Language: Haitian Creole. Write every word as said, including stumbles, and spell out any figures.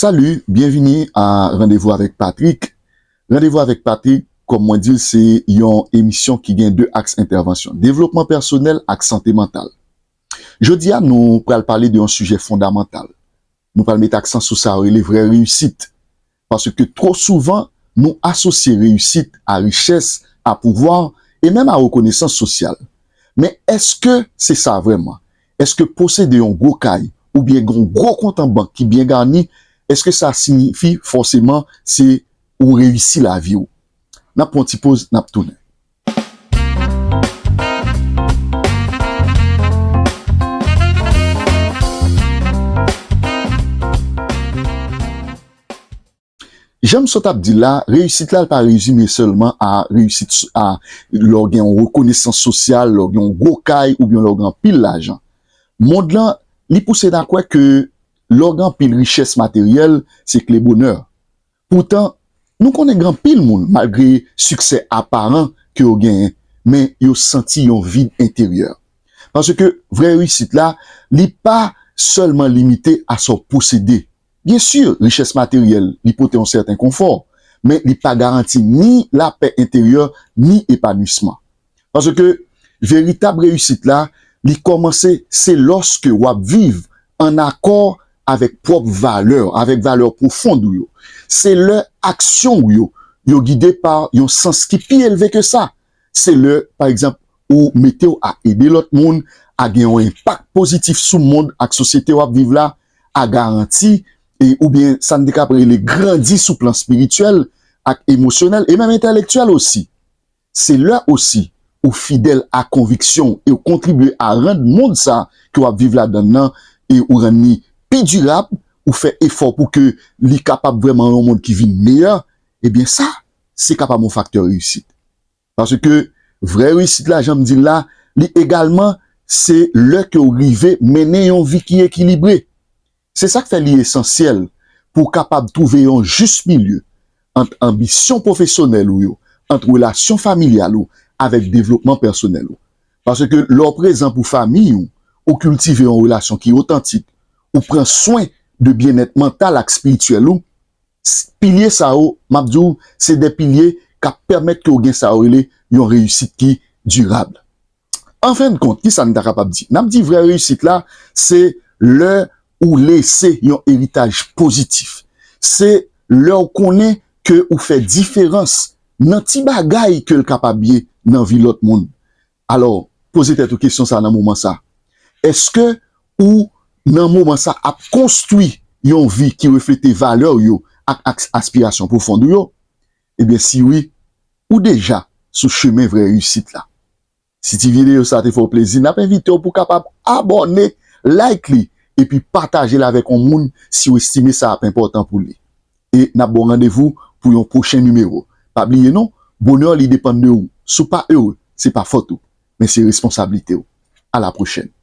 Salut, byenvini a Randevou avèk Patrick. Randevou avèk Patrick, kòm mwen di l, se yon emisyon ki gen de aks entèvansyon, devlopman pèsonèl ak sante mantal. Jodi a, nou pral pale de yon sijè fondamantal. Nou pral met aksan sou sa yo rele vrè reyisit. Paske twò souvan, nou asosye reyisit a richès, a pouvwa, e menm a rekonesans sosyal. Men èske se sa vrèman? Èske posede yon gwo kay oubyen gen yon gwo kont an bank ki byen gani, èske sa siyifi fòseman se ou reyisi lavi w? N ap pran yon ti poz, n ap tounen. Jan m sot ap di l la, reyisit la, l pa rezime sèlman a reyisit s-, a lè w gen yon rekonesans sosyal, lè w gen yon gwo kay, oubyen lè w gen anpil lajan. Mond lan, li pouse n a kwè ke lè w gen anpil richès materyèl, se kle bonè. Poutan, nou konnen gen anpil moun, malgre siksè aparan ke yo genyen, men yo santi yon vid enteryè. Paske vrè reyisit la, li pa sèlman limite a sa w posede. Byen si, richès materyèl, li pote yon sèten konfò, men li pa garanti ni lapè enteryè, ni epanwisman. Paske veritab reyisit la, li kòmanse se lòske w ap viv ann akò avèk pwòp valè w, avèk valè pwofon w yo. Se lè aksyon w yo, yo gide pa yon sans ki pi elve ke sa. Se lè, pa egzanp, ou mete w a ede lòt moun, a gen yon enpak pozitif sou mond ak sosyete w ap viv la, a garanti, e, oubyen sa n te ka rele grandi sou plan espirityèl ak emosyonèl, e menm entèlektyèl osi. Se lè osi ou fidèl a konviksyon w e w kontribye a rann mond sa ke w ap viv ladan l nan, e ou rann li pi dirab, ou fè efò pou ke li kapab vrèman yon mond ki vin meyè, ebyen sa, se kapab yon faktè reyisit. Paske vrè reyisit la, jan m di l la, li egalman se lè ke w rive mennen yon vi ki ekilibre. Se sa k fè li esansyèl pou w kapab twouve yon jis milye ant anbisyon pwofesyonèl ou yo, ant relasyon familyal ou avèk devlopman pèsonèl ou. Paske lè w prezan pou fanmi w, ou kiltive yon relasyon ki otantik, ou pran swen de byennèt mantal ak espirityèl ou, s-, pilye sa yo, m ap di w, se de pilye k ap pèmèt ke w gen sa yo rele yon reyisit ki dirab. An fen de kont, ki sa n ta kapab di? N ap di vrè reyisit la, se lè ou lese yon eritaj pozitif. Se lè w konnen ke ou fè diferans nan ti bagay ke l kapab ye nan vi lòt moun. Alò, poze tèt ou kesyon sa nan moman sa. Èske ou, nan moman sa, ap konstwi yon vi ki reflete valè w yo ak, ak aspirasyon pwofon w yo? Ebyen, si wi, ou deja sou chemen vrè reyisit la. Si ti videyo sa te fè w plezi, n ap envite w pou w kapab abòne, like li, epi pataje l avèk yon moun si w estime sa ap enpòtan pou li. E n ap ba w randevou pou yon pwochen nimewo. Pa bliye non, bonè w li depann de ou. Si w pa ere, se pa fòt ou, men se responsablite w. A la pwochèn.